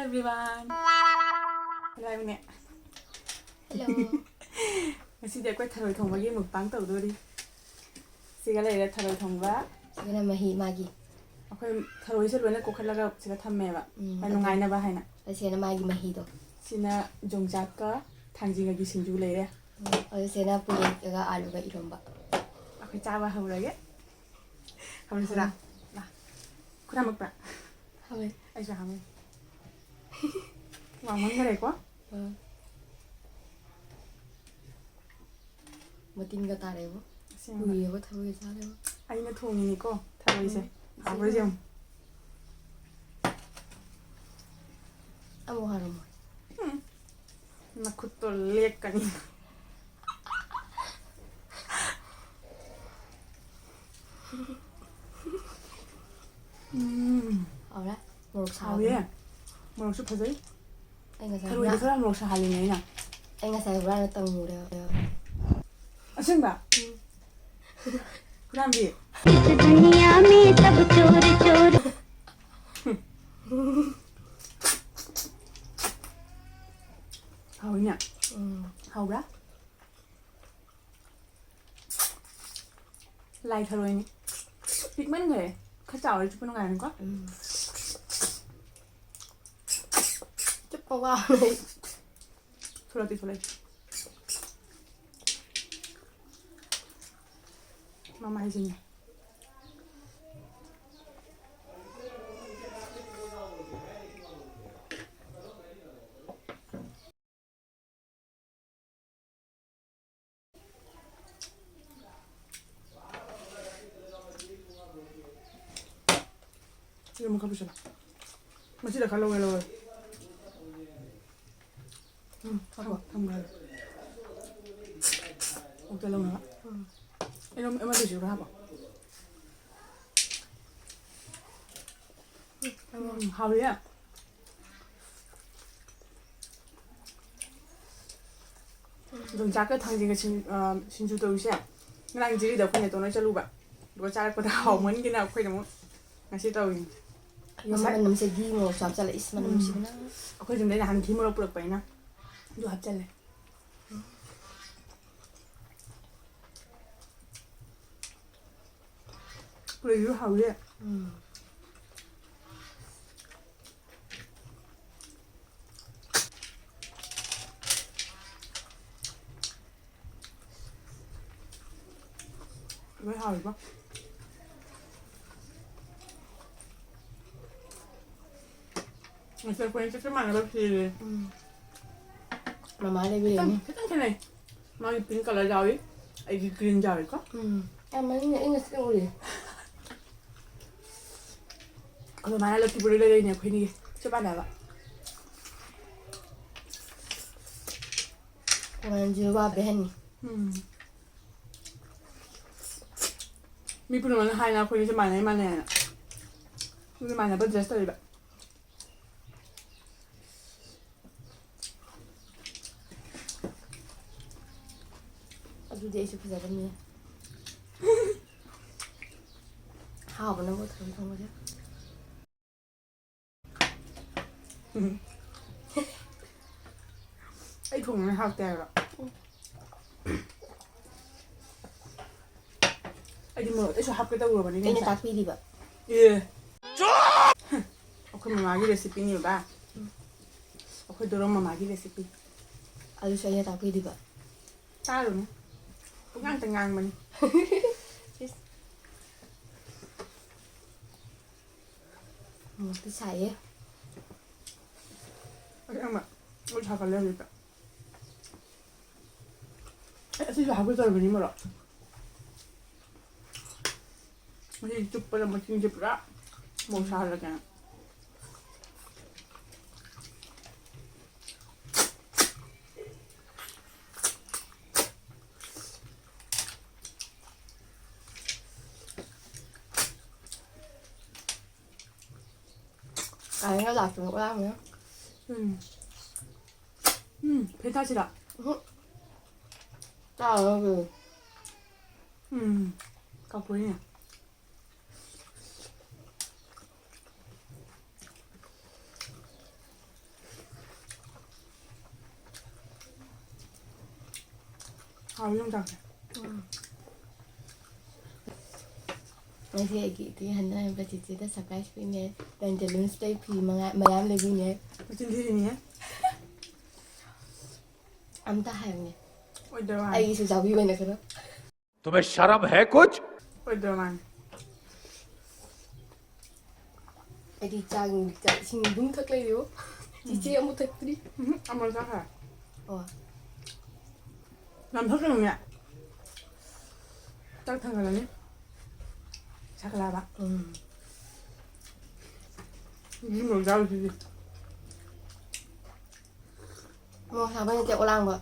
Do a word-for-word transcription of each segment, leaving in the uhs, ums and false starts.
Everyone. Hello, ꯍꯥꯏꯕꯅꯦ꯫ Hello. ꯉꯁꯤꯗꯤ ꯑꯩꯈꯣꯏ ꯊꯔꯣꯏ ꯊꯣꯡꯕꯒꯤ mukbang ꯇꯧꯗꯣꯔꯤ꯫ ꯁꯤꯒ ꯂꯩꯔꯦ ꯊꯔꯣꯏ ꯊꯣꯡꯕ꯫ ꯁꯤꯒꯅ ꯃꯍꯤ ꯃꯥꯒꯤ꯫ ꯑꯩꯈꯣꯏ ꯊꯔꯣꯏꯁꯦ ꯂꯣꯏꯅ ꯀꯣꯛꯈꯠꯂꯒ ꯁꯤꯗ ꯊꯝꯃꯦꯕ꯫ ꯎꯝ, ꯈꯔ ꯑꯗꯨ ꯅꯨꯡꯉꯥꯏꯅꯕ ꯍꯥꯏꯅ꯫ ꯑꯁꯤꯅ ꯃꯥꯒꯤ ꯃꯍꯤꯗꯣ꯫ ꯁꯤꯅ ꯌꯣꯡꯆꯥꯛꯀ ꯊꯥꯡꯖꯤꯡꯒꯒꯤ ꯁꯤꯡꯖꯨ ꯂꯩꯔꯦ꯫ ꯎꯝ, ꯑꯗꯨ ꯁꯤꯅ ꯄꯨꯂꯦꯠꯀ ꯑꯥꯂꯨꯒ ꯏꯔꯣꯝꯕ꯫ ꯑꯩꯈꯣꯏ ꯆꯥꯕ ꯍꯧꯔꯒꯦ꯫ ꯍꯧꯔꯁꯤꯔꯥ? ꯍꯧꯔꯣ꯫ ꯂꯥ꯫ ꯈꯨꯠ ꯍꯥꯝꯃꯛꯄ꯭ꯔꯥ? ꯍꯥꯝꯃꯦ꯫ ꯑꯩꯁꯨ ꯍꯥꯝꯃꯦ꯫ ꯋꯥꯃꯟꯈꯔꯦꯀꯣ? ꯑꯥ꯫ ꯃꯇꯤꯟꯒ ꯇꯥꯔꯦꯕꯣ꯫ ꯑꯁꯦꯡꯕ꯫ ꯎꯏꯌꯦꯕ ꯊꯔꯣꯏ ꯆꯥꯔꯦꯕ꯫ ꯑꯩꯅ ꯊꯣꯡꯉꯤꯅꯤꯀꯣ ꯊꯔꯣꯏꯁꯦ꯫ ꯎꯝ꯫ ꯍꯥꯎꯕ꯭ꯔꯥ ꯌꯦꯡꯉꯨ꯫ ꯑꯃꯨꯛ ꯍꯥꯏꯔꯝꯃꯣ꯫ ꯎꯝ꯫ ꯅꯈꯨꯠꯇꯣ ꯂꯦꯛꯀꯅꯤ꯫ ꯎꯝ꯫ ꯍꯥꯎꯔꯦ? ꯃꯣꯔꯣꯛ ꯍꯥꯎꯋꯦ꯫ ꯁꯥꯕꯅꯦ꯫ ꯃꯣꯔꯣꯛꯁꯨ ꯐꯖꯩ꯫ ꯑꯩ ꯉꯁꯥꯏ ꯊꯔꯣꯏꯗꯤ ꯍꯨꯔꯥꯟ-, ꯈꯔ ꯃꯣꯔꯣꯛ ꯁꯥꯍꯜꯂꯤꯅꯦ ꯑꯩꯅ꯫ ꯑꯩ ꯉꯁꯥꯏ ꯍꯨꯔꯥꯟꯕ ꯇꯝꯃꯨꯔꯦ꯫ ꯑꯁꯦꯡꯕ? ꯎꯝ꯫ ꯍꯨꯔꯥꯟꯕꯤ? इस दुनिया में सब चोर चोर। ꯍꯥꯎꯋꯤꯅꯦ꯫ ꯎꯝ꯫ ꯍꯥꯎꯕ꯭ꯔꯥ? ꯂꯥꯏ ꯊꯔꯣꯏꯅꯤ꯫ ꯄꯤꯛꯃꯟꯈ꯭ꯔꯦ꯫ ꯈꯔ ꯆꯥꯎꯔꯗꯤ ꯆꯨꯞꯄ ꯅꯨꯡꯉꯥꯏꯔꯅꯤꯀꯣ? ꯎꯝ꯫ ꯆꯨꯞꯄ ꯋꯥꯕꯅꯦ꯫ ꯊꯣꯛꯂꯛꯀꯦ, ꯊꯣꯛꯂꯛꯀꯦ꯫ ꯃꯃꯥꯏꯁꯤꯅꯦ꯫ ꯁꯤꯗ ꯑꯃꯨꯛ ꯈꯔ ꯄꯨꯁꯤꯜꯂꯣ꯫ ꯃꯁꯤꯗ ꯈꯔ ꯂꯧꯒꯦ, ꯂꯧꯒꯦ꯫ ꯎꯝ, ꯍꯥꯞꯄꯣ, ꯊꯝꯈ꯭ꯔꯒꯦ꯫ ꯑꯣꯛꯇ ꯂꯧꯅꯕ꯫ ꯎꯝ꯫ ꯑꯩ ꯑꯃꯗꯨꯁꯨ ꯈꯔ ꯍꯥꯞꯄꯣ꯫ ꯎꯝ, ꯍꯥꯎꯔꯤꯌꯦ꯫ ꯌꯣꯡꯆꯥꯛꯀ ꯊꯥꯡꯖꯤꯡꯒ ꯁꯤꯡ-, ꯑ, ꯁꯤꯡꯖꯨ ꯇꯧꯔꯤꯁꯦ ꯉꯔꯥꯡ ꯖꯤꯔꯤꯗ ꯑꯩꯈꯣꯏ ꯅꯦꯇꯣꯟ ꯍꯣꯏ ꯆꯠꯂꯨꯕ꯫ ꯑꯗꯨꯒ ꯆꯥꯔꯛꯄꯗ ꯍꯥꯎꯃꯟꯒꯤꯅ ꯑꯩꯈꯣꯏꯅ ꯑꯃꯨꯛ ꯉꯁꯤ ꯇꯧꯔꯤꯅꯤ꯫ ꯉꯁꯥꯏ ꯃꯅꯝꯁꯦ ꯘꯤ ꯃꯣꯔꯣꯛꯁꯨ ꯍꯥꯞꯆꯜꯂꯦ꯫ ꯏꯁ, ꯃꯅꯝ ꯎꯝ꯫ ꯅꯨꯡꯁꯤꯕꯅ꯫ ꯑꯩꯈꯣꯏ ꯌꯨꯝꯗ ꯑꯩꯅ ꯍꯥꯟꯅ ꯘꯤ ꯃꯣꯔꯣꯛ ꯄꯨꯔꯛꯄ ꯑꯩꯅ ꯑꯗꯨ ꯍꯥꯞꯆꯜꯂꯦ꯫ ꯄꯨꯔꯩꯁꯨ ꯍꯥꯎꯋꯦ꯫ ꯎꯝ꯫ ꯂꯣꯏ ꯍꯥꯎꯋꯤꯀꯣ꯫ ꯉꯁꯤ ꯑꯩꯈꯣꯏ ꯆꯞ ꯆꯞ ꯃꯥꯟꯅꯕ ꯐꯤꯔꯦ꯫ ꯎꯝ꯫ ꯃꯃꯥ ꯈꯤꯇꯪ, ꯂꯩꯕꯤꯔꯅꯤ꯫ ꯈꯤꯇꯪ ꯈꯦꯠꯅꯩ꯫ ꯃꯥꯒꯤ pink colour ꯌꯥꯎꯏ, ꯑꯩꯒꯤ green ꯌꯥꯎꯏꯀꯣ꯫ ꯎꯝ꯫ ꯌꯥꯝ ꯃꯅꯤꯡꯅ ꯏꯪꯅ ꯆꯤꯛꯅ ꯎꯔꯤ꯫ ꯑꯩꯈꯣꯏ ꯃꯥꯅ ꯂꯛꯈꯤꯄꯨꯔꯗ ꯂꯩꯔꯛꯏꯅꯦ ꯑꯩꯈꯣꯏꯅꯤꯒꯤ꯫ ꯆꯞ ꯃꯥꯟꯅꯕ꯫ ꯀꯣꯟꯖꯨꯕ ꯕꯦꯍꯟ꯫ ꯎꯝ꯫ ꯃꯤ ꯄꯨꯝꯅꯃꯛꯅ ꯍꯥꯏꯅ ꯑꯩꯈꯣꯏꯅꯤꯁꯦ ꯃꯥꯟꯅꯩ ꯃꯥꯟꯅꯩ ꯍꯥꯏꯅ꯫ ꯑꯗꯨꯗꯤ ꯃꯥꯟꯅꯕ dress ꯇꯧꯔꯤꯕ꯫ ꯑꯗꯨꯗꯤ ꯑꯩꯁꯨ ꯐꯖꯒꯅꯤ꯫ ꯍꯥꯎꯕꯅꯕꯨ ꯊꯣꯡ ꯊꯣꯡꯕꯁꯦ꯫ ꯎꯝ꯫ ꯑꯩ ꯊꯣꯡꯕꯅ ꯍꯥꯎꯇꯦ ꯍꯥꯏꯕ꯫ ꯑꯩꯗꯤ ꯃꯣꯔꯣꯛ ꯑꯇꯩꯁꯨ ꯍꯥꯞꯀꯦ ꯇꯧꯔꯕꯅꯤ ꯑꯩꯅ ꯉꯁꯥꯏ꯫ ꯇꯥꯛꯄꯤꯔꯤꯕ꯫ ꯑꯦ꯫ ꯑꯩꯈꯣꯏ ꯃꯃꯥꯒꯤ recipeꯅꯦ ꯕꯕꯥ꯫ ꯎꯝ꯫ ꯑꯩꯈꯣꯏ ꯗꯣꯔꯣꯝ ꯃꯃꯥꯒꯤ recipe꯫ ꯑꯗꯨꯁꯨ ꯑꯩꯅ ꯇꯥꯛꯄꯤꯔꯤꯕ꯫ ꯇꯥꯔꯨꯅꯨ꯫ ꯄꯨꯡꯉꯥꯡꯇ ꯉꯥꯡꯕꯅꯤ꯫ ꯏꯁ꯫ ꯃꯣꯔꯣꯛꯇꯤ ꯁꯥꯏꯌꯦ꯫ ꯑꯩ ꯑꯃ ꯂꯣꯏ ꯁꯥꯒꯠꯂꯦ ꯍꯧꯖꯤꯛꯇ꯫ ꯑꯩ ꯑꯁꯤꯁꯨ ꯍꯥꯞꯀꯦ ꯇꯧꯔꯤꯕꯅꯤ ꯃꯣꯔꯣꯛ꯫ ꯉꯁꯤ ꯆꯨꯞꯄꯗ ꯃꯆꯤꯟꯁꯦ ꯄꯨꯔꯥ ꯃꯣꯔꯣꯛ ꯁꯥꯍꯜꯂꯒꯦꯅ꯫ ꯀꯥꯏꯅ ꯂꯥꯛꯇꯅ ꯑꯣꯏꯔꯝꯒꯅꯤ꯫ ꯎꯝ꯫ ꯎꯝ, ꯐꯦꯟ ꯊꯥꯁꯤꯔꯥ? ꯎꯝ꯫ ꯆꯥꯔꯔꯣꯏꯒꯦ꯫ ꯎꯝ꯫ ꯀꯥꯎꯊꯣꯛꯏꯅꯦ꯫ ꯍꯥꯎ ꯌꯣꯡꯆꯥꯛꯁꯦ꯫ ꯉꯁꯤ ꯑꯩꯒꯤ ꯏꯇꯤ ꯍꯟꯅ ꯍꯟꯕ ꯆꯤꯆꯦꯗ surprise ꯄꯤꯅꯦ꯫ Pantaloonsꯇꯩ ꯐꯤ ꯃꯉꯥ ꯃꯌꯥꯝ ꯂꯩꯕꯤꯅꯦ꯫ ꯃꯆꯤꯟ ꯊꯤꯔꯤꯅꯤꯍꯦ꯫ ꯑꯝꯇ ꯍꯥꯏꯌꯨꯅꯦ꯫ ꯑꯣꯏꯗꯕ ꯋꯥꯅꯤ꯫ ꯑꯩꯒꯤꯁꯨ ꯆꯥꯕꯤꯌꯨꯅꯦ ꯈꯔ꯫ तुम्हें शर्म है कुछ? ꯑꯣꯏꯗꯕ ꯋꯥꯅꯤ꯫ ꯑꯩꯗꯤ ꯆꯥꯛ, ꯆꯥꯛ ꯏꯁꯤꯡ ꯑꯗꯨꯝ ꯊꯛ ꯂꯩꯔꯦꯕꯣ꯫ ꯆꯤꯆꯦ ꯑꯃꯨꯛ ꯊꯛꯇ꯭ꯔꯤ꯫ ꯎꯝ, ꯑꯃꯨꯜ ꯊꯛꯈ꯭ꯔꯦ꯫ ꯑꯣ꯫ ꯌꯥꯝ ꯊꯛꯀꯅꯨꯅꯦ꯫ ꯆꯥꯛ ꯊꯥꯡꯒꯠꯂꯅꯤ꯫ ꯁꯥꯒꯠꯂꯛꯑꯕ꯫ ꯎꯝ꯫ ꯌꯨꯝ ꯌꯧ ꯆꯥꯔꯨꯁꯤꯗꯤ꯫ ꯃꯣꯔꯣꯛ ꯁꯥꯕ ꯅꯠꯇꯦ, ꯑꯣꯂꯥꯡꯕ꯫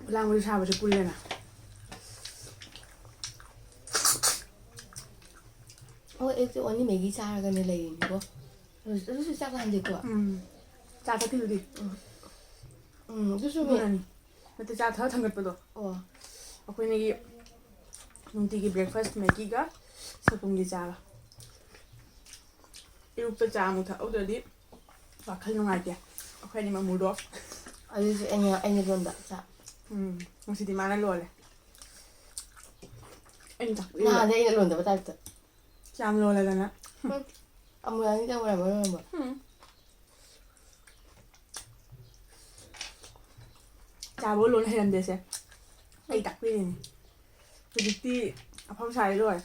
ꯑꯣꯂꯥꯡꯕꯗꯤ ꯁꯥꯕꯁꯦ ꯄꯨꯜꯂꯦꯅ꯫ ꯍꯣꯏ, ꯑꯌꯨꯛꯇ only Maggi ꯆꯥꯔꯒꯅꯦ ꯂꯩꯔꯤꯅꯤꯀꯣ꯫ ꯑꯗꯨꯁꯨ ꯆꯥꯛ ꯂꯥꯝꯗꯦꯀꯣ꯫ ꯎꯝ꯫ ꯆꯥ ꯊꯛꯈꯤꯕꯗꯤ꯫ ꯎꯝ꯫ ꯎꯝ, ꯑꯗꯨꯁꯨ ꯑꯗꯨꯅꯅꯤ꯫ ꯅꯠꯇꯦ, ꯆꯥ ꯊꯛꯑ ꯊꯥꯡꯒꯠꯄꯗꯣ꯫ ꯑꯣ꯫ ꯑꯩꯈꯣꯏꯅꯒꯤ ꯅꯨꯡꯇꯤꯒꯤ breakfast Maggiꯒ ꯁꯣꯏꯕꯨꯝꯒꯤ ꯆꯥꯒ꯫ ꯑꯌꯨꯛꯇ ꯆꯥ ꯑꯃꯨꯛ ꯊꯛꯍꯧꯗ꯭ꯔꯗꯤ ꯋꯥꯈꯜ ꯅꯨꯡꯉꯥꯏꯇꯦ꯫ ꯑꯩꯈꯣꯏ ꯑꯅꯤꯃꯛ mood off꯫ ꯑꯗꯨꯁꯨ ꯑꯩꯅ, ꯑꯩꯅ ꯂꯣꯟꯕ ꯆꯥ꯫ ꯎꯝ, ꯉꯁꯤꯗꯤ ꯃꯥꯅ ꯂꯣꯜꯂꯦ꯫ ꯑꯩꯅ ꯊꯛꯄꯤꯕ꯫ ꯅꯍꯥꯟꯗꯤ ꯑꯩꯅ ꯂꯣꯟꯗꯕ typeꯇ꯫ ꯌꯥꯝ ꯂꯣꯜꯂꯦꯗꯅ꯫ ꯎꯝ꯫ ꯑꯃꯨꯔꯛ ꯑꯅꯤꯗꯪ ꯑꯣꯏꯔꯝꯃꯔꯣꯏ ꯂꯣꯟꯕ꯫ ꯎꯝ꯫ ꯆꯥꯕ ꯂꯣꯟ ꯍꯩꯔꯝꯗꯦꯁꯦ ꯑꯩ ꯇꯥꯛꯄꯤꯔꯤꯅꯤ꯫ ꯍꯧꯖꯤꯛꯇꯤ ꯑꯐꯥꯎ ꯁꯥꯔꯦ ꯂꯣꯏꯔꯦ꯫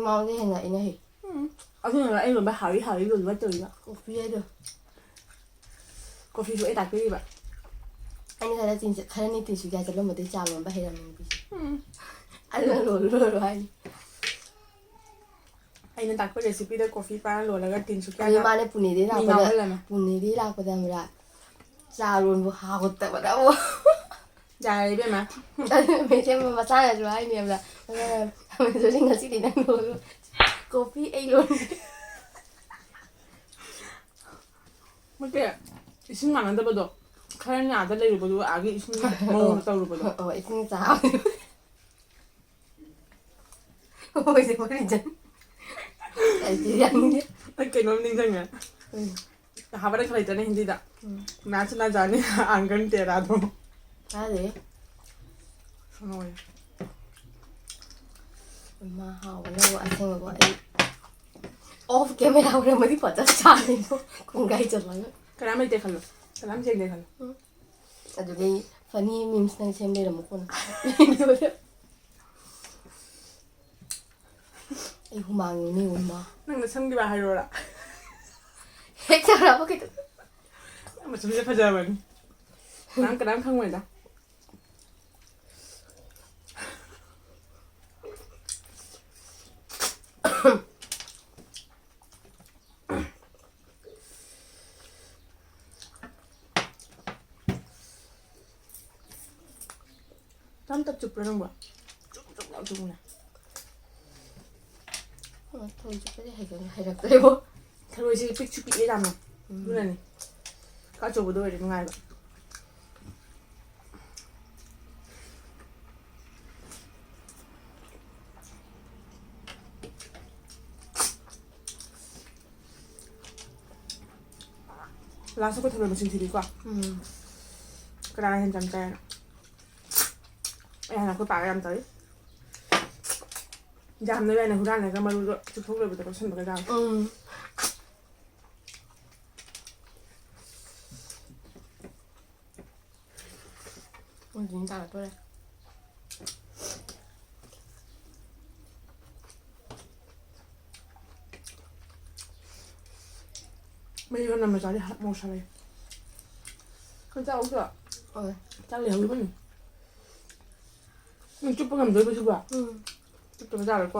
ꯃꯉꯣꯟꯗ ꯍꯦꯟꯅ ꯑꯩꯅ ꯍꯩ꯫ ꯎꯝ꯫ ꯑꯗꯨꯅ ꯑꯩ ꯂꯣꯟꯕ ꯍꯥꯎꯏ ꯍꯥꯎꯏ ꯂꯣꯟꯕ ꯇꯧꯔꯤꯕ꯫ Coffee ꯍꯥꯏꯗꯣ꯫ Coffeeꯁꯨ ꯑꯩ ꯇꯥꯛꯄꯤꯔꯤꯕ꯫ ꯑꯩꯅ ꯈꯔ ꯆꯤꯟ-, ꯈꯔꯅꯤ ꯇꯤꯟꯁꯨꯀꯤꯌꯥ ꯆꯠꯂꯝꯕꯗꯩ ꯆꯥ ꯂꯣꯟꯕ ꯍꯩꯔꯝꯃꯦ ꯅꯨꯄꯤꯁꯦ꯫ ꯎꯝ꯫ ꯑꯗꯨꯅ ꯂꯣꯜꯂꯨ ꯂꯣꯜꯂꯨ ꯍꯥꯏꯅꯤ꯫ ꯑꯩꯅ ꯇꯥꯛꯄ recipeꯗ coffee ꯄꯥꯅ ꯂꯣꯜꯂꯒ ꯇꯤꯟꯁꯨꯀꯤꯌꯥꯗ ꯑꯗꯨ ꯃꯥꯅ ꯄꯨꯅꯦꯗꯩ ꯃꯤ ꯂꯥꯛꯄꯗ, ꯉꯥꯎꯍꯜꯂꯝꯃꯦ꯫ ꯄꯨꯅꯦꯗꯩ ꯂꯥꯛꯄꯗ ꯈꯪꯕ꯭ꯔꯥ? ꯆꯥ ꯂꯣꯟꯕ ꯍꯥꯎꯇꯕꯗ ꯑꯃꯨꯛ꯫ ꯌꯥꯔꯦ ꯏꯕꯦꯝꯃ꯫ ꯃꯦꯆꯦꯝ ꯃꯆꯥꯅꯁꯨ ꯍꯥꯏꯅꯦꯕ꯫ ꯑꯗꯨꯅ ꯉꯁꯤꯗꯤ ꯅꯪ ꯂꯣꯜꯂꯣ꯫ Coffee ꯑꯩ ꯂꯣꯟꯒꯦ꯫ ꯅꯠꯇꯦ, ꯏꯁꯤꯡ ꯃꯥꯟꯅꯗꯕꯗꯣ꯫ ꯈꯔꯅ ꯑꯥꯗ ꯂꯩꯔꯨꯕꯗꯨ ꯑꯥꯒꯤ ꯏꯁꯤꯡ ꯃꯑꯣꯡꯗ ꯇꯧꯔꯨꯕꯗꯣ꯫ ꯑꯣ, ꯏꯁꯤꯡ ꯆꯥ꯫ ꯍꯣꯏꯁꯦ, ꯍꯣꯏ, ꯏꯆꯟ꯫ ꯑꯩꯗꯤ ꯌꯥꯅꯤꯡꯗꯦ꯫ ꯑꯩ ꯀꯩꯅꯣꯝ ꯅꯤꯡꯁꯤꯡꯉꯦ꯫ ꯎꯝ꯫ ꯍꯥꯕꯔ ꯈꯔ ꯂꯩꯇ꯭ꯔꯅꯦ ꯍꯤꯟꯗꯤꯗ꯫ ꯎꯝ꯫ ꯅꯥꯆ ꯅꯥ ꯖꯥꯅꯦ ꯑꯥꯡꯒꯟ ꯇꯦꯔꯥꯗꯣ꯫ ꯇꯥꯗꯦ꯫ ꯍꯣꯏ꯫ ꯏꯃꯥ, ꯍꯥꯎꯕꯅꯕꯨ ꯑꯁꯦꯡꯕꯕꯨ ꯑꯩ off camera ꯑꯣꯏꯔꯝꯃꯗꯤ ꯐꯖꯅ ꯆꯥꯅꯤꯀꯣ꯫ ꯀꯨꯡꯒꯥꯏ ꯆꯠꯂꯒ꯫ ꯀꯅꯥꯝ ꯂꯩꯇꯦ ꯈꯜꯂꯣ꯫ ꯀꯅꯥꯝ ꯌꯦꯡꯗꯦ ꯈꯜꯂꯣ꯫ ꯎꯝ꯫ ꯑꯗꯨꯗꯩ funny memes ꯅꯪ ꯁꯦꯝ ꯂꯩꯔꯝꯃꯨꯀꯣ ꯅꯪ꯫ ꯑꯩ ꯍꯨꯃꯥꯡ ꯌꯦꯡꯅꯤꯡꯉꯣ ꯏꯃꯥ꯫ ꯅꯪ ꯅꯁꯝꯒꯤ ꯋꯥ ꯍꯥꯏꯔꯣꯔꯥ? ꯍꯦꯛ ꯇꯧꯔꯛꯑꯕ ꯀꯩꯗꯧ-? ꯅꯪ ꯃꯆꯨꯝꯁꯦ ꯐꯖꯕꯅꯤ꯫ ꯀꯅꯥꯝ, ꯀꯅꯥꯝ ꯈꯪꯉꯣꯏꯗ꯫ ꯇꯞ ꯇꯞ ꯆꯨꯞꯄ꯭ꯔꯣ ꯅꯪꯕꯣ? ꯆꯨꯞ ꯆꯨꯞ ꯂꯥꯎ ꯆꯨꯞꯄꯨꯅꯦ꯫ ꯑꯣ, ꯊꯔꯣꯏ ꯆꯨꯞꯄꯗꯤ ꯍꯩꯒꯅꯤ, ꯍꯩꯔꯛꯇ꯭ꯔꯦꯕꯣ꯫ ꯊꯔꯣꯏꯁꯦ ꯄꯤꯛꯁꯨ ꯄꯤꯛꯑꯦ ꯌꯥꯝꯅ꯫ ꯎꯝ꯫ ꯑꯗꯨꯅꯅꯦ꯫ ꯈꯔ ꯑꯆꯧꯕꯗꯣ ꯑꯣꯏꯔꯗꯤ ꯅꯨꯡꯉꯥꯏꯕ꯫ Last ꯑꯩꯈꯣꯏ ꯊꯔꯣꯏ ꯃꯁꯤꯡ ꯊꯤꯔꯤꯀꯣ꯫ ꯎꯝ꯫ ꯀꯅꯥꯅ ꯍꯦꯟꯅ ꯆꯥꯅꯤꯡ ꯆꯥꯏꯅꯣ? ꯑꯩ ꯍꯥꯟꯅ ꯑꯩꯈꯣꯏ ꯄꯥꯒ ꯌꯥꯝ ꯇꯧꯏ꯫ ꯌꯥꯝꯅ ꯂꯩꯅ ꯍꯨꯔꯥꯜꯂꯒ ꯃꯔꯨꯗꯣ ꯆꯨꯞꯊꯣꯛ ꯂꯣꯏꯕꯗ ꯂꯧꯁꯟꯕꯒ ꯌꯥꯎꯏ꯫ ꯎꯝ꯫ ꯃꯣꯏꯗꯤ ꯇꯥꯔꯛꯇꯣꯔꯦ꯫ ꯃꯍꯤ ꯈꯔ ꯅꯝꯅ ꯆꯥꯔꯗꯤ ꯍ-, ꯃꯣꯔꯣꯛ ꯁꯥꯔꯦ꯫ ꯈꯔ ꯆꯥꯎ ꯆꯣ꯫ ꯍꯣꯏ꯫ ꯆꯥꯛ ꯂꯩꯍꯧꯔꯤꯕꯅꯤ꯫ ꯅꯪ ꯆꯨꯞꯄ ꯉꯝꯗꯣꯏꯕ ꯁꯤꯕꯣ? ꯎꯝ꯫ ꯆꯨꯞꯇꯕ ꯌꯥꯔꯣꯏꯀꯣ꯫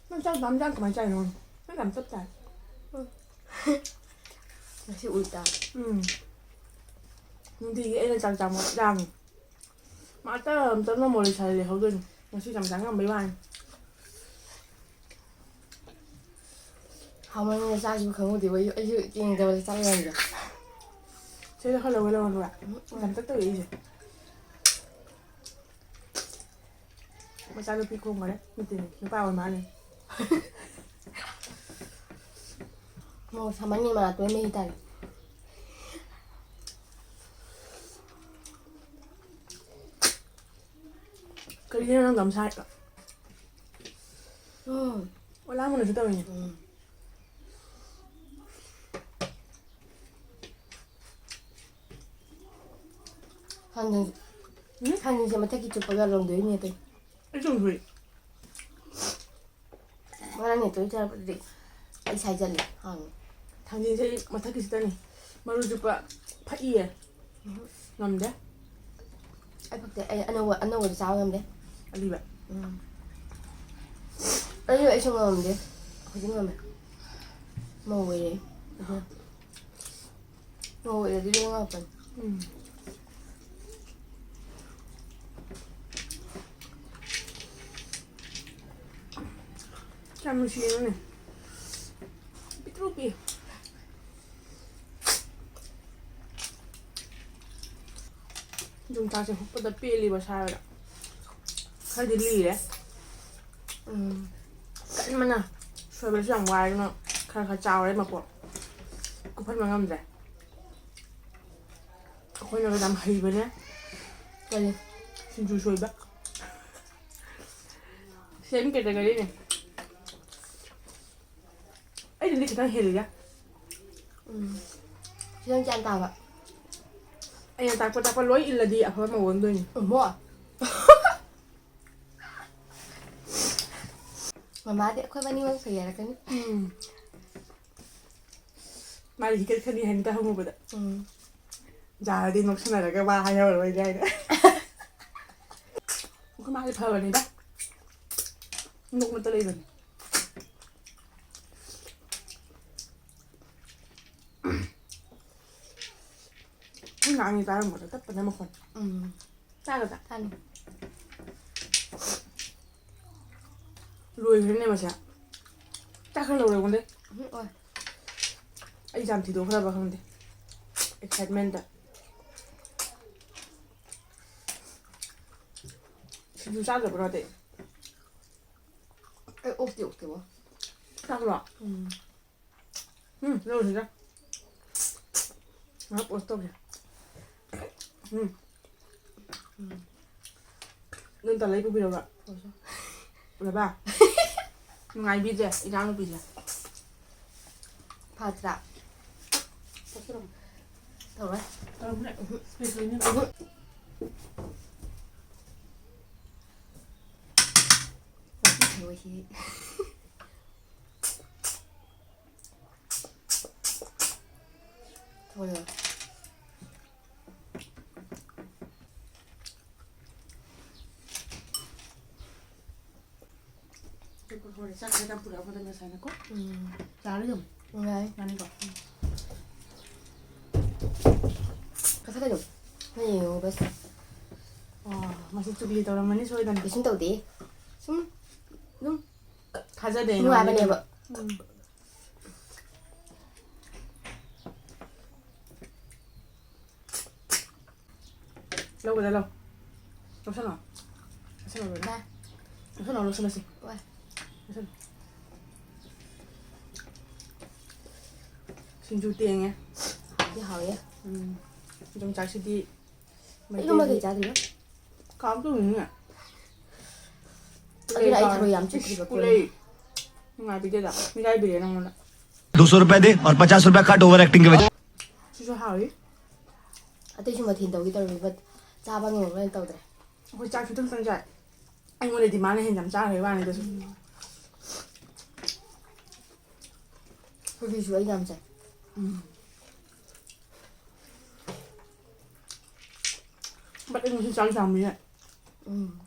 ꯅꯪ ꯆꯥꯛ ꯌꯥꯝ ꯆꯥ ꯀꯃꯥꯏꯅ ꯆꯥꯏꯅꯣ? ꯅꯪ ꯌꯥꯝ ꯇꯞ ꯇꯥꯏ꯫ ꯉꯁꯤ ꯎꯜꯇꯥ꯫ ꯎꯝ꯫ ꯅꯨꯡꯇꯤꯒꯤ ꯑꯩꯅ ꯆꯥꯛ ꯆꯥꯕ ꯂꯥꯡꯉꯤ꯫ ꯃꯥ ꯇꯞ ꯇꯞꯅ ꯃꯣꯔꯦ ꯁꯥꯏ ꯂꯩꯍꯧꯗꯣꯏꯅꯤ꯫ ꯉꯁꯤ ꯌꯥꯝ ꯆꯥ ꯉꯝꯕꯩ ꯋꯥꯅꯤ꯫ ꯍꯥꯎꯃꯟꯗꯅ ꯆꯥꯈꯤꯕ ꯈꯪꯍꯧꯗꯦꯕ꯫ ꯑꯩꯁꯨ, ꯑꯩꯁꯨ ꯌꯦꯡꯗꯕꯗ ꯆꯥꯛ ꯌꯥꯝꯗ꯫ ꯁꯤꯗ ꯈꯔ ꯂꯧꯒꯦ ꯂꯧꯔꯣ ꯑꯗꯨꯒ꯫ ꯎꯝ꯫ ꯌꯥꯝ ꯇꯞ ꯇꯧꯏ ꯑꯩꯁꯦ꯫ ꯏꯆꯥꯅꯨꯄꯤ ꯈꯣꯡꯈꯔꯦ꯫ ꯅꯠꯇꯦꯅꯦ, ꯅꯨꯄꯥ ꯑꯣꯏ ꯃꯥꯜꯂꯦ꯫ ꯃꯣꯔꯣꯛ ꯁꯥꯃꯟꯒꯤ ꯃꯅꯥꯇꯣꯟ ꯃꯍꯤ ꯇꯥꯔꯦ꯫ ꯀꯔꯤꯒꯤꯅꯣ ꯅꯪ ꯑꯗꯨꯝ ꯁꯥꯏꯗꯣ? ꯎꯝ꯫ ꯑꯣꯂꯥꯡꯕꯅꯁꯨ ꯇꯧꯔꯤꯅꯦ꯫ ꯎꯝ꯫ ꯊꯥꯡꯖꯤꯡ-, ꯎꯝ? ꯊꯥꯡꯖꯤꯡꯁꯦ ꯃꯊꯛꯀꯤ ꯆꯨꯞꯄꯒ ꯂꯣꯡꯗꯣꯏꯅꯦ ꯑꯇꯩ꯫ ꯑꯩ ꯆꯨꯝꯗ꯭ꯔꯤ꯫ ꯉꯔꯥꯡ ꯅꯦꯇꯣ ꯆꯥꯔꯛꯄꯗꯨꯗꯤ ꯑꯩ ꯁꯥꯏꯖꯜꯂꯦ꯫ ꯍꯥꯡꯉꯦ꯫ ꯊꯥꯡꯖꯤꯡꯁꯦ ꯑꯩ ꯃꯊꯛꯀꯤꯁꯤꯗꯅꯤ꯫ ꯃꯔꯨ ꯆꯨꯞꯄ ꯐꯛꯏꯌꯦ꯫ ꯎꯝ꯫ ꯉꯝꯗꯦ꯫ ꯑꯩ ꯐꯛꯇꯦ꯫ ꯑꯩ ꯑꯅꯧꯕ, ꯑꯅꯧꯕꯗꯤ ꯆꯥꯕ ꯉꯝꯗꯦ꯫ ꯑꯔꯤꯕ꯫ ꯎꯝ꯫ ꯑꯔꯤꯕ ꯑꯩꯁꯨ ꯉꯝꯗꯦ꯫ ꯍꯧꯖꯤꯛ ꯉꯝꯃꯦ꯫ ꯃꯧ ꯑꯣꯏꯔꯦ꯫ ꯑꯗꯨꯅ ꯃꯧ ꯑꯣꯏꯔꯗꯤ ꯂꯣꯏ ꯉꯝꯃꯛꯄꯅꯤ꯫ ꯎꯝ꯫ ꯀꯌꯥꯝ ꯅꯨꯡꯁꯤꯌꯦꯅꯦ꯫ ꯄꯤꯛꯇ꯭ꯔꯨ ꯄꯤꯛꯏ꯫ ꯌꯣꯡꯆꯥꯛꯁꯦ ꯍꯨꯛꯄꯗ ꯄꯦꯜꯂꯤꯕ ꯁꯥꯏꯕꯗ꯫ ꯈꯔꯗꯤ ꯂꯤꯔꯦ꯫ ꯎꯝ꯫ ꯀꯟꯕꯅ ꯁꯣꯏꯕꯁꯨ ꯌꯥꯝ ꯋꯥꯏ, ꯑꯗꯨꯅ ꯈꯔ ꯈꯔ ꯆꯥꯎꯔꯦ ꯃꯄꯣꯠ꯫ ꯀꯨꯞꯍꯟꯕ ꯉꯝꯗ꯭ꯔꯦ꯫ ꯑꯩꯈꯣꯏꯅꯒ ꯌꯥꯝ ꯍꯩꯕꯅꯦ꯫ ꯀꯔꯤ? ꯁꯤꯡꯖꯨ ꯁꯣꯏꯕ꯫ Same category ꯅꯦ꯫ ꯑꯩꯅꯗꯤ ꯈꯤꯇꯪ ꯍꯦꯜꯂꯤꯗ꯫ ꯎꯝ꯫ ꯈꯤꯇꯪ ꯒ꯭ꯌꯥꯟ ꯇꯥꯕ꯫ ꯑꯩꯅ ꯇꯥꯛꯄ ꯇꯥꯛꯄ ꯂꯣꯏ ꯏꯜꯂꯗꯤ ꯑꯐꯕ ꯃꯧ ꯑꯣꯟꯗꯣꯏꯅꯤ꯫ ꯏꯃꯣ꯫ ꯃꯃꯥꯗꯤ ꯑꯩꯈꯣꯏ ꯃꯅꯤꯃꯛ ꯐꯩ ꯍꯥꯏꯔꯛꯀꯅꯤ꯫ ꯎꯝ꯫ ꯃꯥꯗꯤ ꯍꯤꯒꯠꯀꯅꯤ ꯍꯥꯏꯅ ꯍꯪꯉꯨꯕꯗ꯫ ꯎꯝ꯫ ꯖꯥꯔꯗꯤ ꯅꯣꯛꯁꯟꯅꯔꯒ ꯋꯥ ꯍꯥꯏꯍꯧꯔꯔꯣꯏ ꯀꯥꯏꯅ꯫ ꯑꯩꯈꯣꯏ ꯃꯥꯗꯤ ꯐꯕꯅꯤꯗ꯫ ꯅꯣꯛꯃꯠꯇ ꯂꯩꯕꯅꯤ꯫ ꯑꯩ ꯉꯥꯡꯉꯤ ꯇꯥꯔꯝꯒꯗ꯭ꯔꯥ? ꯇꯞꯄꯅ ꯃꯈꯣꯟ꯫ ꯎꯝ꯫ ꯇꯥꯒꯗ꯭ꯔꯥ? ꯇꯥꯅꯤ꯫ ꯂꯣꯏꯈ꯭ꯔꯦꯅꯦ ꯃꯁꯦ꯫ ꯆꯥꯛ ꯈꯔ ꯂꯧꯔꯦ ꯑꯩꯉꯣꯟꯗꯩ꯫ ꯎꯝ, ꯑꯣꯏ꯫ ꯑꯩ ꯌꯥꯝ ꯊꯤꯗꯣꯛꯈ꯭ꯔꯕ ꯈꯪꯗꯦ꯫ Excitementꯇ꯫ ꯁꯤꯡꯖꯨ ꯆꯥꯗꯕ꯭ꯔꯣ ꯑꯇꯩ? ꯑꯩ ꯑꯣꯛꯇꯤ ꯑꯣꯛꯇꯦꯕꯣ꯫ ꯆꯥꯛꯂꯣ? ꯎꯝ꯫ ꯎꯝ, ꯂꯧꯔꯨꯁꯤꯗ꯫ ꯉꯥꯏꯍꯥꯛ pause ꯇꯧꯁꯦ꯫ ꯎꯝ꯫ ꯎꯝ꯫ ꯅꯪ ꯇꯂꯩ ꯄꯨꯕꯤꯔꯕ? ꯄꯨꯔꯕ? ꯅꯨꯡꯉꯥꯏꯕꯤꯗꯦ, ꯏꯅꯥꯎꯅꯨꯄꯤꯁꯦ꯫ ꯐꯠꯇ꯭ꯔꯥ? ꯇꯧꯔꯣꯏ꯫ ꯇꯧꯔꯝꯅꯦ꯫ Space ꯂꯩꯅꯤ꯫ ꯉꯁꯤ ꯊꯔꯣꯏꯁꯤ꯫ ꯊꯔꯣꯏ꯫ ꯍꯣꯔꯦꯟ ꯆꯥꯛ ꯈꯔ ꯄꯨꯔꯛꯑꯝꯃꯗ ꯉꯁꯥꯏꯅꯀꯣ꯫ ꯎꯝ꯫ ꯌꯥꯔꯦ ꯑꯗꯨꯝ꯫ ꯌꯥꯏ꯫ ꯌꯥꯅꯤꯀꯣ? ꯎꯝ꯫ ꯀꯛꯊꯠꯀꯅꯨ꯫ ꯅꯪ ꯌꯦꯡꯉꯣ ꯕꯁ꯫ ꯑꯣ, ꯃꯁꯤ ꯆꯨꯒꯂꯤ ꯇꯧꯔꯝꯃꯅꯤ ꯁꯣꯏꯗꯅ꯫ ꯀꯩꯁꯨꯝ ꯇꯧꯗꯦ꯫ ꯁꯨꯝ ꯑꯗꯨꯝ ꯊꯥꯖꯗꯦ ꯅꯉꯣꯟꯗ꯫ ꯅꯨꯡꯉꯥꯏꯕꯅꯦꯕ꯫ ꯎꯝ꯫ ꯂꯧꯕꯗ ꯂꯧ꯫ ꯂꯧꯁꯜꯂꯣ꯫ ꯂꯧꯁꯜꯂꯣ ꯂꯣꯏꯅ꯫ ꯌꯥꯏ꯫ ꯂꯧꯁꯜꯂꯣ, ꯂꯧꯁꯜꯂꯁꯤ꯫ ꯍꯣꯏ꯫ ꯂꯧꯁꯜꯂꯣ꯫ ꯁꯤꯡꯖꯨ ꯇꯦꯡꯉꯦ꯫ ꯍꯥꯎꯗꯤ ꯍꯥꯎꯋꯦ꯫ ꯎꯝ꯫ ꯌꯣꯡꯆꯥꯛꯁꯤꯗꯤ ꯏꯔꯣꯝꯕ ꯀꯩ ꯃꯩꯇꯩꯒꯤ ꯆꯥꯗꯣꯏꯅꯣ? ꯀꯥꯡꯁꯨꯅꯤꯅꯦ꯫ ꯑꯗꯨꯅ ꯑꯩ ꯊꯔꯣꯏ ꯌꯥꯝ ꯆꯨꯞꯈꯤꯕ ꯏꯁ, ꯄꯨꯂꯩ꯫ ꯄꯨꯂꯩ꯫ ꯅꯨꯡꯉꯥꯏꯕꯤꯗꯦꯗ꯫ ꯃꯤꯔꯥꯏꯕꯤꯔꯦ ꯅꯪꯉꯣꯟꯗ꯫ दो सौ रुपए दे और पचास रुपए काट ओवर एक्टिंग के वजह। ꯁꯤꯁꯨ ꯍꯥꯎꯏ꯫ ꯑꯇꯩꯁꯨ ꯃꯊꯦꯜ ꯇꯧꯒꯦ ꯇꯧꯔꯝꯃꯤ, but ꯆꯥꯕ ꯉꯝꯃꯔꯣꯏꯅ ꯇꯧꯗ꯭ꯔꯦ꯫ ꯑꯩꯈꯣꯏ ꯆꯥꯛ ꯈꯤꯇꯪ ꯈꯤꯇꯪ ꯆꯥꯏ꯫ ꯑꯩꯉꯣꯟꯗꯗꯤ ꯃꯥꯅ ꯍꯦꯟꯅ ꯌꯥꯝ ꯆꯥꯈ꯭ꯔꯦ ꯋꯥꯅꯤꯗꯁꯨ꯫ ꯎꯝ꯫ ꯍꯧꯖꯤꯛꯁꯨ ꯑꯩꯅ ꯌꯥꯝ ꯆꯥꯏ꯫ ꯎꯝ꯫ But ꯑꯩ ꯉꯁꯤ ꯆꯥꯛ ꯌꯥꯝꯃꯤꯍꯦ꯫ ꯎꯝ꯫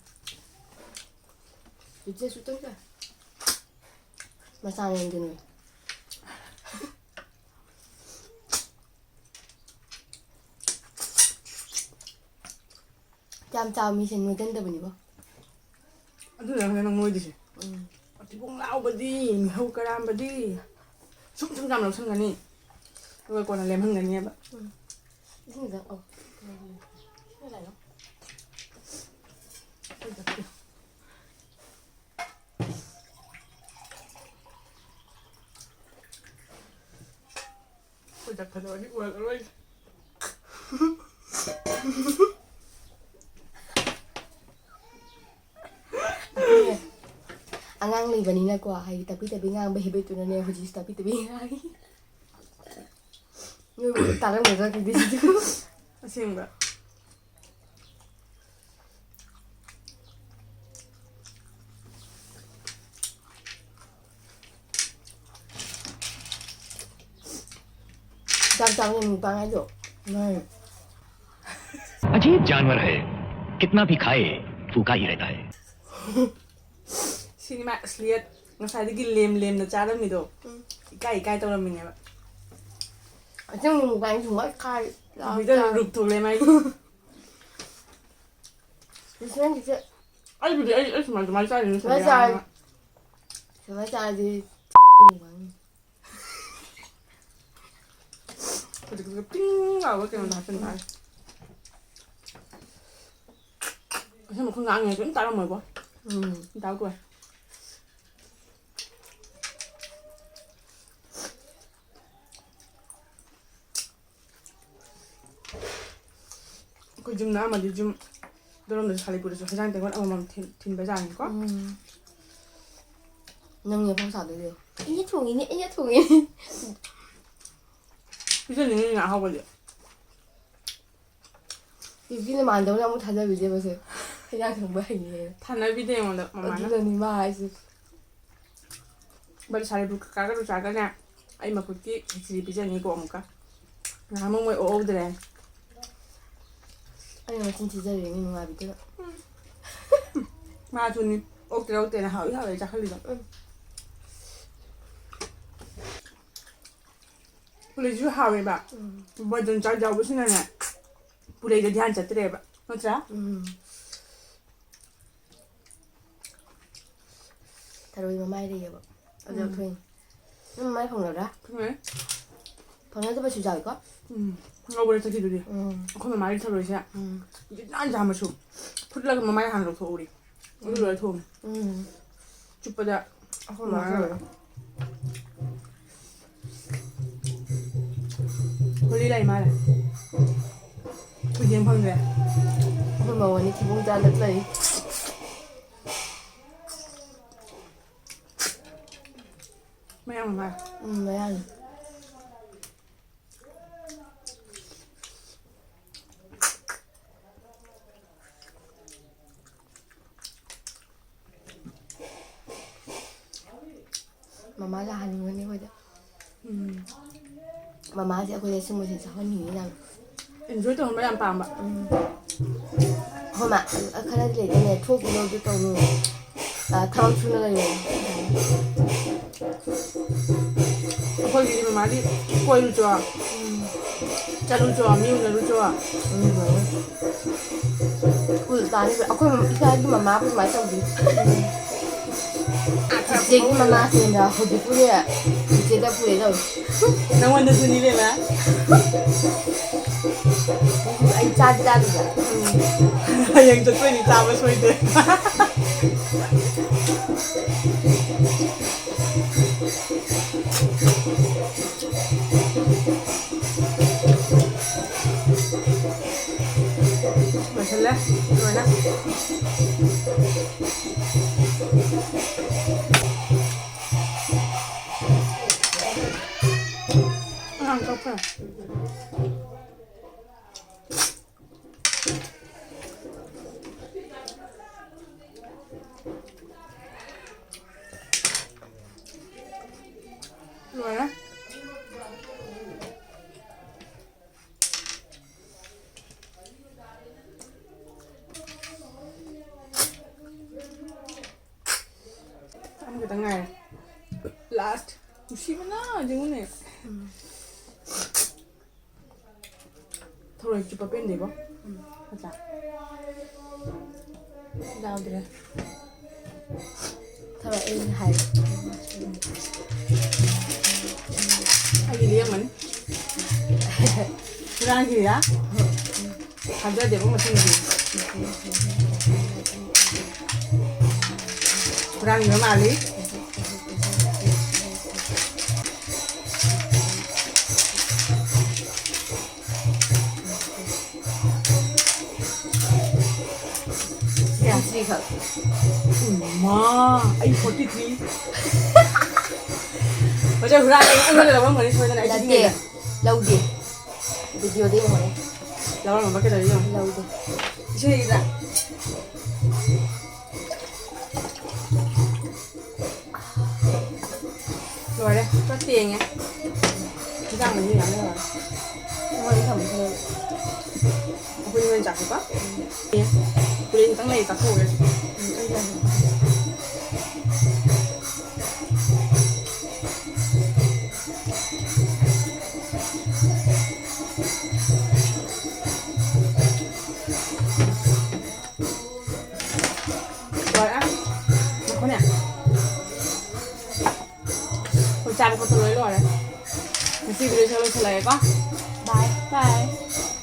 ꯆꯤꯆꯦꯁꯨ ꯈꯤꯇꯪ ꯆꯥꯏ꯫ ꯃꯆꯥ ꯌꯦꯡꯗꯣꯏꯅꯦ꯫ ꯌꯥꯝ ꯆꯥꯕ ꯃꯤꯁꯦ ꯅꯣꯏꯒꯟꯗꯕꯅꯤꯀꯣ꯫ ꯑꯗꯨꯅ ꯍꯦꯟꯅ ꯅꯣꯏꯗꯣꯏꯁꯦ꯫ ꯎꯝ꯫ ꯃꯊꯤꯕꯣꯡ ꯂꯥꯎꯕꯗꯤ, ꯃꯤꯍꯧ ꯀꯔꯥꯝꯕꯗꯤ ꯁꯨꯝ ꯁꯨꯝ ꯌꯥꯝ ꯂꯧꯁꯟꯒꯅꯤ꯫ ꯑꯗꯨꯒ ꯀꯣꯟꯅ ꯂꯦꯝꯍꯟꯒꯅꯤꯕ꯫ ꯎꯝ꯫ ꯏꯁꯤꯡꯗ, ꯑꯣ꯫ ꯏꯁꯤꯡꯗ ꯂꯩꯔꯣ꯫ ꯑꯩ ꯆꯠꯀꯦ꯫ ꯆꯠꯀꯗꯕꯅꯤ, ꯎꯔꯛꯑꯔꯣꯏ꯫ ꯑꯉꯥꯡ ꯂꯩꯕꯅꯤꯅꯀꯣ, ꯍꯥꯏꯗꯤ ꯇꯞꯄꯤ ꯇꯞꯄꯤ ꯉꯥꯡꯕ ꯍꯦꯕꯤꯠꯇꯨꯅꯅꯦ ꯍꯧꯖꯤꯛꯁꯨ ꯇꯞꯄꯤ ꯇꯞꯄꯤ ꯉꯥꯡꯉꯤ꯫ ꯅꯣꯏꯕꯨꯗꯤ ꯇꯥꯔꯝꯒꯗ꯭ꯔꯥ ꯈꯪꯗꯦ ꯁꯤꯁꯨ꯫ ꯑꯁꯦꯡꯕ꯫ ꯆꯥꯛ ꯆꯥꯕ ꯃꯨꯛꯕꯥꯡ ꯍꯥꯏꯗꯣ꯫ ꯅꯣꯏ꯫ अजीब जानवर है, कितना भी खाए, भूखा ही रहता है। ꯁꯤꯅꯤꯃꯥ ꯁ꯭ꯂꯦꯠ ꯉꯁꯥꯏꯗꯒꯤ ꯂꯦꯝ ꯂꯦꯝꯅ ꯆꯥꯔꯝꯃꯤꯗꯣ꯫ ꯏꯀꯥꯏ ꯏꯀꯥꯏ ꯇꯧꯔꯝꯃꯤꯅꯦꯕ꯫ ꯑꯆꯪꯕ ꯃꯨꯛꯕꯥꯡ ꯁꯨꯡꯃꯥꯏ ꯀꯥꯏ꯫ ꯍꯧꯖꯤꯛꯇ ꯔꯨꯞ ꯊꯣꯛꯂꯦ ꯃꯥꯏꯗꯤ꯫ ꯔꯤꯁꯦꯟꯒꯤꯁꯦ ꯑꯩꯕꯨꯗꯤ ꯑꯩ ꯑꯩ ꯁꯨꯃꯥꯏ ꯁꯨꯃꯥꯏ ꯆꯥꯔꯤꯅꯤ ꯁꯨꯃꯥꯏ ꯁꯨꯃꯥꯏ ꯆꯥꯔꯤ꯫ ꯆꯥꯔꯤ꯫ ꯁꯨꯃꯥꯏ ꯆꯥꯔꯗꯤ ꯃꯨꯛꯕꯥꯡ꯫ ꯍꯧꯖꯤꯛ ꯄꯤꯡ ꯂꯥꯎꯕ ꯀꯩꯅꯣꯗꯣ ꯍꯥꯞꯆꯤꯟ ꯇꯥꯔꯦ꯫ ꯑꯁꯦꯡꯕ ꯑꯩꯈꯣꯏ ꯉꯥꯡꯉꯤꯉꯩ ꯀꯩꯝ ꯇꯥꯔꯝꯃꯣꯏꯕꯣ꯫ ꯎꯝ꯫ ꯇꯥꯎ ꯇꯣꯛꯑꯦ꯫ ꯑꯩꯈꯣꯏ ꯖꯤꯝ ꯅꯛꯑꯝꯃꯗꯤ ꯖꯤꯝ ꯗꯣꯔꯣꯝꯗꯁꯨ ꯁꯥꯂꯤꯄꯨꯔꯗꯁꯨ ꯍꯦꯟꯖꯥꯡ ꯇꯦꯡꯀꯣꯠ ꯑꯃꯃꯝ ꯊꯤꯟ- ꯊꯤꯟꯕ ꯌꯥꯅꯤꯀꯣ꯫ ꯎꯝ꯫ ꯅꯪꯅꯦ ꯐꯥꯎ ꯁꯥꯗꯣꯏꯁꯦ꯫ ꯑꯩꯅ ꯊꯣꯡꯉꯤꯅꯦ, ꯑꯩꯅ ꯊꯣꯡꯉꯤꯅꯦ꯫ ꯄꯤꯖꯅꯤꯡꯉꯤꯅ ꯑꯍꯥꯎꯕꯗꯤ꯫ ꯌꯨꯕꯤ ꯅꯃꯥꯟꯅꯕꯅ ꯑꯃꯨꯛ ꯊꯥꯖꯕꯤꯗꯦꯕꯁꯦ꯫ ꯍꯦꯟꯖꯥꯡ ꯊꯣꯡꯕ ꯍꯩꯌꯦ꯫ ꯊꯥꯅꯕꯤꯗꯦ ꯑꯩꯉꯣꯟꯗ ꯃꯃꯥꯅ꯫ ꯑꯗꯨꯅꯅꯤ ꯃꯥ ꯍꯥꯏꯁꯦ꯫ ꯕꯠ ꯁꯥꯂꯤꯄꯨꯔ ꯀꯀꯥꯒ ꯔꯨꯆꯥꯒꯅꯦ ꯑꯩ ꯃꯈꯨꯠꯀꯤ ꯈꯦꯆ꯭ꯔꯤ ꯄꯤꯖꯅꯤꯀꯣ ꯑꯃꯨꯛꯀ꯫ ꯅꯍꯥꯟꯃꯨꯛ ꯃꯣꯏ ꯑꯣꯛꯍꯧꯗ꯭ꯔꯦ꯫ ꯑꯩꯅ ꯃꯆꯤꯟ ꯊꯤꯖꯔꯤꯅꯤ ꯅꯨꯡꯉꯥꯏꯕꯤꯗꯨꯅ꯫ ꯃꯥꯁꯨꯅꯤ ꯑꯣꯛꯇ꯭ꯔꯦ ꯑꯣꯛꯇ꯭ꯔꯦꯅ ꯍꯥꯎꯏ ꯍꯥꯎꯏ ꯆꯥꯈꯠꯂꯤꯗꯣ꯫ ꯄꯨꯂꯩꯁꯤꯁꯨ ꯍꯥꯎꯋꯦꯕ꯫ ꯕꯗꯟ ꯆꯥꯛ ꯌꯥꯎꯕꯁꯤꯅꯅꯦ ꯄꯨꯂꯩꯗ ꯙ꯭ꯌꯥꯟ ꯆꯠꯇ꯭ꯔꯦꯕ꯫ ꯅꯠꯇ꯭ꯔꯥ? ꯎꯝ꯫ ꯊꯔꯣꯏ ꯃꯃꯥꯏ ꯂꯩꯌꯦꯕ꯫ ꯑꯗꯨ ꯎꯝ꯫ ꯂꯧꯊꯣꯛꯏꯅꯦ꯫ ꯅꯪ ꯃꯃꯥꯏ ꯐꯪꯒꯗ꯭ꯔꯥ? ꯈꯪꯉꯦ꯫ ꯐꯪꯅꯗꯕꯁꯨ ꯌꯥꯎꯏꯀꯣ? ꯎꯝ꯫ ꯉꯧꯕꯗ ꯆꯠꯈꯤꯗꯨꯗꯤ꯫ ꯎꯝ꯫ ꯑꯩꯈꯣꯏ ꯃꯃꯥꯒꯤ ꯊꯔꯣꯏꯁꯦ꯫ ꯎꯝ꯫ ꯖꯥꯝ ꯃꯆꯨ꯫ ꯐꯨꯠꯂꯒ ꯃꯃꯥꯏ ꯍꯥꯟꯅ ꯂꯧꯊꯣꯛꯍꯧꯔꯤ꯫ ꯑꯗꯨ ꯂꯣꯏꯔ ꯊꯣꯡꯉꯦ꯫ ꯎꯝ꯫ ꯆꯨꯞꯄꯗ ꯑꯩꯈꯣꯏ ꯃꯥ ꯇꯧꯔꯦ꯫ ꯒꯨꯂꯤ ꯂꯩ ꯃꯥꯜꯂꯦ꯫ ꯑꯩꯈꯣꯏꯗꯤ ꯑꯃ ꯐꯪꯗ꯭ꯔꯦ꯫ ꯑꯩꯈꯣꯏ ꯃꯧ ꯑꯅꯤ ꯊꯤꯕꯣꯡ ꯆꯥꯗ ꯂꯩ꯫ ꯃꯌꯥꯝ ꯃꯥꯜꯂꯦ꯫ ꯎꯝ, ꯃꯌꯥꯝ꯫ ꯃꯃꯥ ꯂꯥꯛꯍꯟꯅꯤꯡꯕꯅꯤ ꯑꯩꯈꯣꯏꯗ꯫ ꯎꯝ꯫ ꯃꯃꯥꯁꯦ ꯑꯩꯈꯣꯏꯗ ꯁꯤꯒꯨꯝꯕꯁꯦ ꯆꯥꯍꯟꯅꯤꯡꯉꯤ ꯌꯥꯝ꯫ Enjoy ꯇꯧꯍꯟꯕ ꯌꯥꯝ ꯄꯥꯝꯕ꯫ ꯎꯝ꯫ ꯑꯩꯈꯣꯏ ꯃꯥ ꯈꯔꯗꯤ ꯂꯩꯗꯥꯏꯅꯦ, "ꯊꯣꯛꯈꯤꯅꯨ, ꯑꯗꯨ ꯇꯧꯅꯨ, ꯑ, ꯊꯕꯛ ꯁꯨꯅ ꯂꯩꯌꯣ"꯫ ꯑꯩꯈꯣꯏꯒꯤꯗꯤ ꯃꯃꯥꯗꯤ ꯀꯣꯏꯔꯨꯆꯣ, ꯎꯝ꯫ ꯆꯠꯂꯨꯆꯣ, ꯃꯤ ꯎꯅꯔꯨꯆꯣ꯫ ꯎꯝ꯫ ꯎꯜꯇꯥꯅꯤ꯫ ꯑꯩꯈꯣꯏ ꯃꯝ-, ꯏꯁꯥꯒꯤ ꯃꯃꯥꯕꯨ ꯑꯗꯨꯃꯥꯏꯅ ꯇꯧꯕꯤ꯫ ꯆꯤꯆꯦꯒꯤ ꯃꯃꯥꯁꯤꯅ ꯍꯧꯖꯤꯛꯄꯨꯅꯦ, ꯆꯤꯆꯦꯗ ꯄꯨꯔꯦ ꯇꯧꯔꯤ꯫ ꯅꯪꯉꯣꯟꯗꯁꯨꯅꯤ ꯏꯕꯦꯝꯃ꯫ ꯑꯩ ꯆꯥꯗꯤ ꯆꯥꯗ꯭ꯔꯤꯕ꯫ ꯎꯝ꯫ ꯍꯌꯦꯡ ꯆꯠꯇꯣꯏꯅꯤ, ꯆꯥꯕ ꯁꯣꯏꯗꯦ꯫ ꯂꯣꯏꯁꯤꯜꯂꯦ ꯂꯣꯏꯅ꯫ ꯑꯉꯥꯡ ꯀꯞꯈ꯭ꯔꯦ꯫ ꯂꯣꯏꯔꯦ꯫ ꯑꯃꯈꯛꯇꯪ ꯉꯥꯏꯔꯦ꯫ Last꯫ ꯅꯨꯡꯁꯤꯕꯅ ꯌꯦꯡꯉꯨꯅꯦ꯫ ꯊꯔꯣꯏ ꯆꯨꯞꯄ ꯄꯦꯟꯗꯦꯀꯣ꯫ ꯎꯝ꯫ ꯅꯠꯇ꯭ꯔꯥ? ꯌꯥꯎꯗ꯭ꯔꯦ꯫ ꯊꯔꯣꯏ ꯑꯩ ꯍꯥꯏ꯫ ꯑꯩꯒꯤ ꯂꯦꯝꯃꯅꯤ꯫ ꯍꯨꯔꯥꯟꯈꯤꯔꯥ? ꯊꯥꯖꯗꯦꯕꯣ ꯃꯁꯤꯃꯗꯤ꯫ ꯍꯨꯔꯥꯟꯈꯤꯕ ꯃꯥꯜꯂꯤ꯫ ꯏꯃꯥ, ꯑꯩ forty three꯫ ꯍꯧꯖꯤꯛ ꯍꯨꯔꯥꯟ ꯑꯩꯉꯣꯟꯗ ꯂꯧꯔꯝꯒꯅꯤ ꯁꯣꯏꯗꯅ, ꯑꯩ ꯅꯠꯇꯦ, ꯁꯤꯖꯤꯟꯅꯩꯗ꯫ ꯂꯧꯗꯦ꯫ ꯚꯤꯗꯤꯑꯣꯗ ꯌꯦꯡꯉꯣꯅꯦ꯫ ꯂꯧꯔꯝꯃꯕ ꯀꯩꯗꯧꯔꯤ ꯌꯦꯡꯉꯣ꯫ ꯂꯧꯗꯦ꯫ ꯏꯁꯩ ꯂꯩꯔꯤꯕ꯭ꯔꯥ? ꯂꯣꯏꯔꯦ꯫ ꯈꯔ ꯇꯦꯡꯉꯦ꯫ ꯏꯟꯖꯥꯡ ꯃꯍꯤ ꯌꯥꯝ ꯂꯣꯏꯔꯦ꯫ ꯃꯣꯏ ꯊꯝꯃꯣ ꯈꯔ꯫ ꯑꯩꯈꯣꯏ ꯍꯣꯔꯦꯟ ꯆꯥꯛꯁꯤꯀꯣ꯫ ꯑꯦ, ꯄꯨꯔꯤ ꯈꯤꯇꯪ ꯂꯩ, ꯆꯥꯊꯣꯛꯎꯔꯦ꯫ ꯎꯝ, ꯑꯩ ꯂꯩ꯫ ꯂꯣꯏꯔꯦ꯫ ꯉꯥꯏꯈꯣꯅꯦ꯫ ꯑꯩꯈꯣꯏ ꯆꯥꯕ ꯈꯣꯠꯄ ꯂꯣꯏ ꯂꯣꯏꯔꯦ꯫ ꯉꯁꯤ video ꯁꯦ ꯂꯣꯏꯁꯤꯜꯂꯒꯦꯀꯣ꯫ Bye꯫ Bye꯫